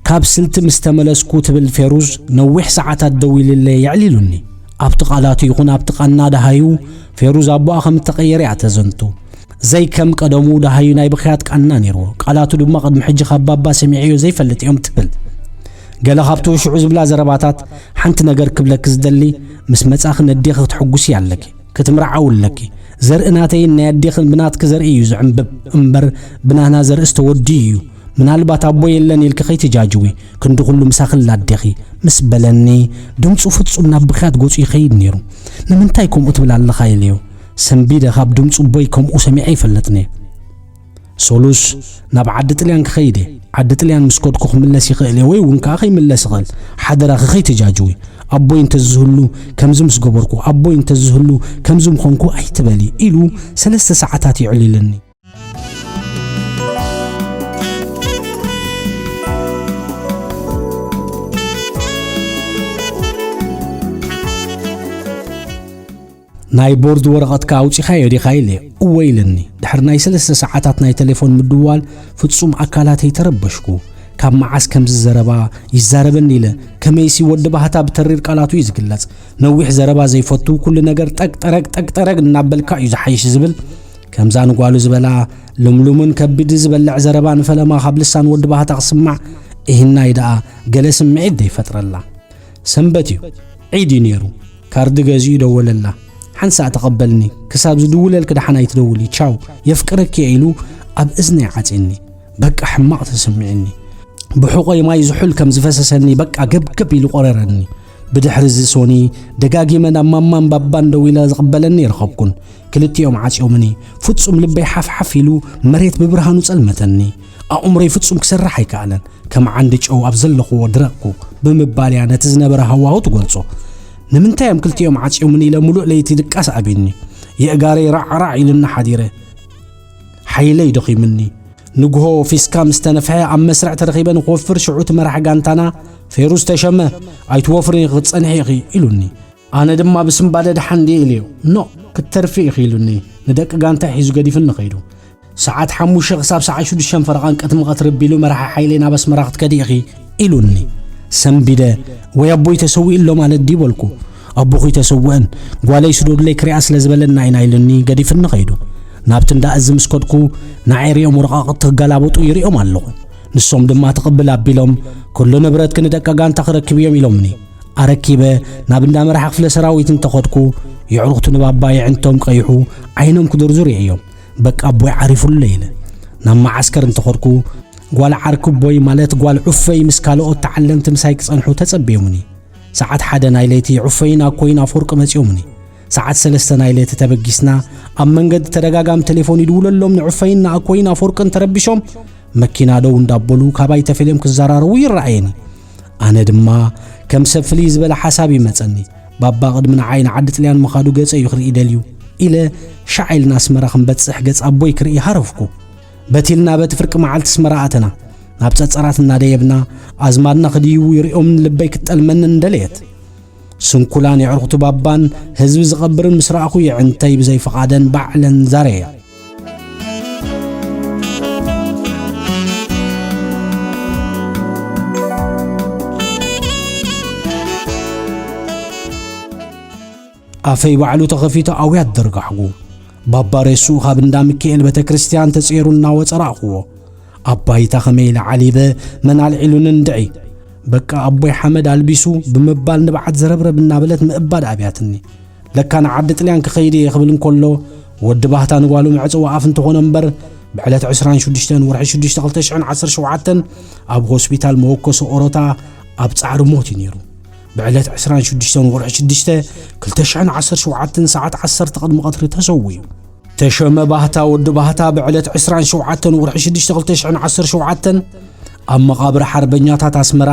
ካብ ስልቲ ምስ ተመለስኩ ትብል ፌሩዝ፣ ነዊሕ ሰዓታት ደዊልለይ የዕሊሉኒ። ኣብቲ ቃላቱ ይኹን ኣብቲ ቃና ደሃዩ፣ ፌሩዝ ኣቦኣ ከም እተቐየረ እያ ተዘንቱ። ዘይከም ቀደሙ ደሃዩ ናይ ብኽያት ቃና ነይርዎ። ቃላቱ ድማ ቅድሚ ሕጂ ካብ ባባ ሰሚዐዮ ዘይፈልጥ እዮም ትብል። ገለ ካብቲ ሽዑ ዝብላ ዘረባታት፣ ሓንቲ ነገር ክብለኪ ዝደሊ፣ ምስ መጻኺ ነዴኺ ክትሕጉሲ ኣለኪ። ክትምርዓዊ ኣለኪ። ዘርኢ ናተይን ናይ ኣዴኽን ብናትኪ ዘርኢ እዩ ዝዕንብብ እምበር፣ ብናህና ዘርእስ ተወዲኡ እዩ። ምናልባት ኣቦ የለን ኢልኪ ከይትጃጅዊ፣ ክንዲ ኩሉ ምሳኺ ኣላ ኣዴኺ፣ ምስ በለኒ፣ ድምፁ ፍጹም ናብ ብኽያት ገፁ ይኸይድ ነይሩ። "ንምንታይ ከምኡ ትብል ኣለኻ?" ኢለዮ። ሰንቢደ ካብ ድምፁ ኣቦይ ከምኡ ሰሚዐ ኣይፈልጥን እየ። ሶሉስ፣ "ናብ ዓዲ ጥልያን ክኸይድ እየ። ዓዲ ጥልያን ምስ ከድኩ ክምለስ ይኽእል እየ ወይ እውን ከኣ ከይምለስ ይኽእል። ሓደራኺ ከይትጃጅዊ። ኣቦይ እንተዝህሉ ከምዚ ምስ ገበርኩ፣ ኣቦይ እንተዝህሉ ከምዚ ምኾንኩ ኣይትበሊ" ኢሉ ሰለስተ ሰዓታት የዕሊልኒ። ናይ ቦርድ ወረቐትካ ኣውጺኻዮ ዲኻ ኢለ፣ እወ ኢለኒ። ድሕሪ ናይ ሰለስተ ሰዓታት ናይ ቴሌፎን ምድዋል፣ ፍጹም ኣካላተይ ተረበሽኩ። ካብ መዓስ ከምዚ ዘረባ ይዛረበኒ ኢለ፣ ከመይሲ ወዲ ባህታ ብተሪር ቃላቱ እዩ ዝግለጽ። ነዊሕ ዘረባ ዘይፈቱ፣ ኩሉ ነገር ጠቅ ጠረግ፣ ጠቅ ጠረግ እናበልካ እዩ ዝሓይሽ ዝብል። ከምዛ ንጓሉ ዝበላ፣ ልምሉምን ከቢድ ዝበልዕ ዘረባ ንፈለማ ካብ ልሳን ወዲ ባህታ ክስማዕ፣ እሂናይ ደኣ ገለ ስምዒት ዘይፈጥረላ። ሰንበት እዩ። ዒድ እዩ ነይሩ። ካርዲ ገዚኡ ደወለላ። ሓንሳእ ተቐበልኒ። ክሳብ ዝድውለልኪ ደሓን ኣይትደውሊ። ቻው። የፍቅረኪ እየ ኢሉ ኣብ እዝነይ ዓጺኒ። በቃ ሕማቕ ተሰሚዕኒ። ብሕቖይ ማይ ዝሑል ከም ዝፈሰሰኒ በቃ ገብገብ ኢሉ ቆረረኒ። ብድሕሪ እዚ ሶኒ ደጋጊመ ናብ ማማን ባባን ደዊለ ዝቕበለኒ ይረኸብኩን። ክልቲኦም ዓጽዮምኒ። ፍጹም ልበይ ሓፍሓፍ ኢሉ መሬት ብብርሃኑ ጸልመተኒ። ኣእምሮይ ፍጹም ክሰርሕ ኣይከኣለን። ከም ዓንዲ ጨው ኣብ ዘለኽዎ ድረቕኩ ብምባል እያ ነቲ ዝነበረ ሃዋሁ ትገልጾ። ንምንታይ እዮም ክልቲኦም ዓጽዮምኒ ኢለ ምሉእ ለይቲ ድቃስ ኣብዩኒ። የእጋረይ ራዕራዕ ኢሉኒ ሓዲረ። ሓይለይ ደኺሙኒ። ንግሆ ፊስካ ምስ ተነፍሐ ኣብ መስርዕ ተረኺበ ንክወፍር ሽዑ እቲ መራሒ ጋንታና ፌሩዝ ተሸመ ኣይትወፍርን ኢኺ ክትጸንሒ ኢኺ ኢሉኒ። ኣነ ድማ ብስምባደ ደሓን ድየ ኢለዮ። ኖ ክትተርፊ ኢኺ ኢሉኒ ንደቂ ጋንታይ ሒዙ ገዲፉኒ ኸይዱ። ሰዓት ሓሙሽተ ክሳብ ሰዓት ሽዱሽተ ፈረቓን ቅድሚ ቀትሪ ኣቢሉ መራሒ ሓይለይ ናብ ኣስመራ ክትከዲ ኢኺ ኢሉኒ። ሰንቢደ ወይ ኣቦይ ተሰዊኡ ኣሎ ማለት ድዩ በልኩ። ኣቦኹይ ተሰውአን ጓለይ ስደዱለይ ክሪኣ ስለ ዝበለና ኢና ኢሉኒ ገዲፍኒ ኸይዱ። ናብቲ እንዳ እዝ ምስ ከድኩ ንዓይ ሪኦም ወረቓቕቲ ክገላበጡ ይሪኦም ኣለኹ። ንሶም ድማ ትቕብል ኣቢሎም ኩሉ ንብረትኪ ንደቂ ጋንታ ክረክብ እዮም ኢሎምኒ። ኣረኪበ ናብ እንዳ መራሒ ክፍለ ሰራዊት እንተኸድኩ የዕሩኽቱ ንባባ የዕንቶም ቀይሑ ዓይኖም ክድርዙ ርእዮም። በቃ ኣቦይ ዓሪፉለይ ኢለ ናብ መዓስከር እንተኸድኩ ጓል ዓርኪቦይ ማለት ጓል ዑፈይ ምስ ካልኦት ተዓለምቲ ምሳይ ክጸንሑ ተጸብዮምኒ። ሰዓት ሓደ ናይ ለይቲ ዑፈይን ኣኮይን ኣፈወርቂ መጺኦምኒ። ሰዓት ሰለስተ ናይ ለይቲ ተበጊስና ኣብ መንገዲ ተደጋጋሚ ቴሌፎን ይድውለሎም ንዑፈይን ንኣኮይን ኣፈወርቅን ተረቢሾም መኪና ደው እንዳበሉ ካባይ ተፈልዮም ክዘራረቡ ይረኣየኒ። ኣነ ድማ ከም ሰብ ፍልይ ዝበለ ሓሳብ ይመጸኒ። ባባ ቅድሚ ንዓይ ንዓዲ ጥልያን ምኻዱ ገጸ እዩ ክርኢ ደልዩ ኢለ ሻዕ ኢልና ኣስመራ ክንበጽሕ ገጽ ኣቦይ ክርኢ ሃረፍኩ። በቲልና በቲ ፍርቂ መዓልቲ ኣስመራ ኣተና። ናብ ጸጸራት እናደየብና ኣዝማድና ክድይቡ ይሪኦምን ልበይ ክትጠልመንን ደለየት። ስንኩላን የዕርኹቱ ባባን ህዝቢ ዝቐብርን ምስ ረኣኹ የዕንተይ ብዘይ ፍቓደን ባዕለን ዛረያ። ኣፈይ ባዕሉ ተኸፊቱ ኣውያት ደርጋሕጉ። ባባ ሬስኡ ካብ እንዳ ሚካኤል ቤተ ክርስቲያን ተጸይሩ እናወጸ ረኣኹዎ። ኣብ ባይታ ከመይ ኢለ ዓሊበ መን ኣልዒሉኒ እንድዒ። በቃ ኣቦይ ሓመድ ኣልቢሱ ብምባል ንብዓት ዘረብረብ እናበለት ምእባድ ኣብያትኒ። ለካ ንዓዲ ጥልያን ክኸይድ እየ ክብል እንከሎ ወዲ ባህታ ንጓሉ መዕጽዊ ኣፍ እንተኾነ እምበር ብዕለት ዕስራን ሽዱሽተን ወርሒ ሽዱሽተ ክልተ ሽሕን ዓሰርተ ሸውዓተን ኣብ ሆስፒታል መወከሲ ኦሮታ ኣብ ጻዕሪ ሞት እዩ ነይሩ። ብዕለት ዕስራን ሽዱሽተን ወርሒ ሽዱሽተ ክልተ ሽሕን ዓሰርተ ሸውዓተን ሰዓት ዓሰርተ ቅድሚ ቀትሪ ተሰዊኡ። ተሾመ ባህታ ወዲ ባህታ ብዕለት ዕስራን ሸውዓተን ወርሒ ሽዱሽተ ክልተ ሽሕን ዓሰርተ ሸውዓተን ኣብ መቓብር ሓርበኛታት ኣስመራ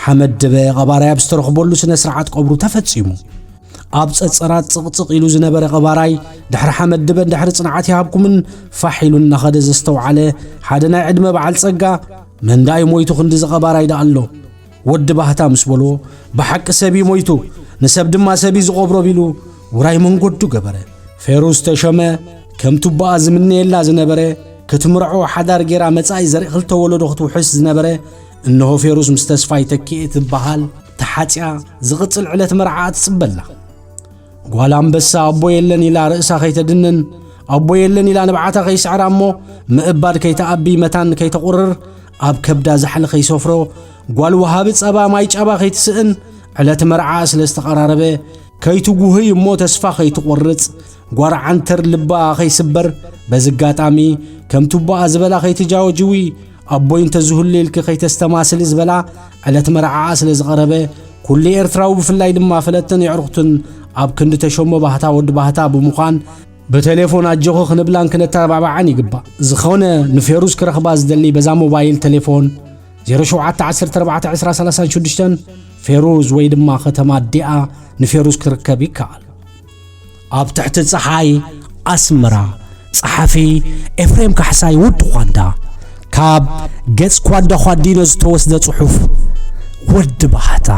ሓመድ ድበ ቀባራይ ኣብ ዝተረኽበሉ ስነ ስርዓት ቀብሩ ተፈጺሙ። ኣብ ጸጸራት ጽቕጽቕ ኢሉ ዝነበረ ቀባራይ ድሕሪ ሓመድ ድበን ድሕሪ ጽንዓት ይሃብኩምን ፋሕ ኢሉ እናኸደ ዘስተውዓለ ሓደ ናይ ዕድመ በዓል ጸጋ፣ መን ደኣ እዩ ሞይቱ ክንድዚ ቀባራይ ደኣ ኣሎ? ወዲ ባህታ ምስ በሎ፣ ብሓቂ ሰብ እዩ ሞይቱ፣ ንሰብ ድማ ሰብ እዩ ዝቐብሮ ቢሉ ውራይ መንገዱ ገበረ። ፌሩዝ ተሾመ ከም ቱባኣ ዝምነየላ ዝነበረ፣ ክትምርዖ ሓዳር ጌራ መጻኢ ዘርኢ ክልተ ወለዶ ክትውሕስ ዝነበረ፣ እንሆ ፌሩዝ ምስ ተስፋይ ተኪኤ ትበሃል ተሓጽያ ዝቕጽል ዕለት መርዓኣ ትጽበላ። ጓል ኣንበሳ ኣቦ የለን ኢላ ርእሳ ከይተድንን፣ ኣቦ የለን ኢላ ንብዓታ ከይስዕራ እሞ ምእባድ ከይትኣቢ መታን ከይተቑርር፣ ኣብ ከብዳ ዛሕሊ ከይሰፍሮ፣ ጓል ወሃቢ ጸባ ማይ ጫባ ከይትስእን፣ ዕለት መርዓ ስለ ዝተቐራረበ፣ ከይትጉህይ እሞ ተስፋ ከይትቖርጽ፣ ጓር ዓንተር ልባ ከይስበር፣ በዚ ኣጋጣሚ ከም ቱባኣ ዝበላ ከይትጃወጅዊ፣ ኣቦይ እንተዝህሉ ኢልኪ ከይተስተማስሊ ዝበላ ዕለት መርዓኣ ስለ ዝቐረበ፣ ኩሉ ኤርትራዊ ብፍላይ ድማ ፈለጥትን የዕሩኽትን ኣብ ክንዲ ተሾሞ ባህታ ወዲ ባህታ ብምዃን ብቴሌፎን ኣጆኺ ክንብላን ክነተባብዓን ይግባእ። ዝኾነ ንፌሩዝ ክረኽባ ዝደሊ በዛ ሞባይል ቴሌፎን ዜሮ ሸውዓተ ዓሰርተ ኣርባዕተ ዕስራ ሰላሳን ሽዱሽተን ፌሩዝ ወይ ድማ ከተማ ኣዲኣ ንፌሩዝ ክርከብ ይከኣል። ኣብ ትሕቲ ጸሓይ ኣስመራ። ጸሓፊ ኤፍሬም ካሕሳይ ወዲ ኳዳ። ካብ ገጽ ኳዳ ኳዲኖ ዝተወስደ ጽሑፍ ወዲ ባህታ።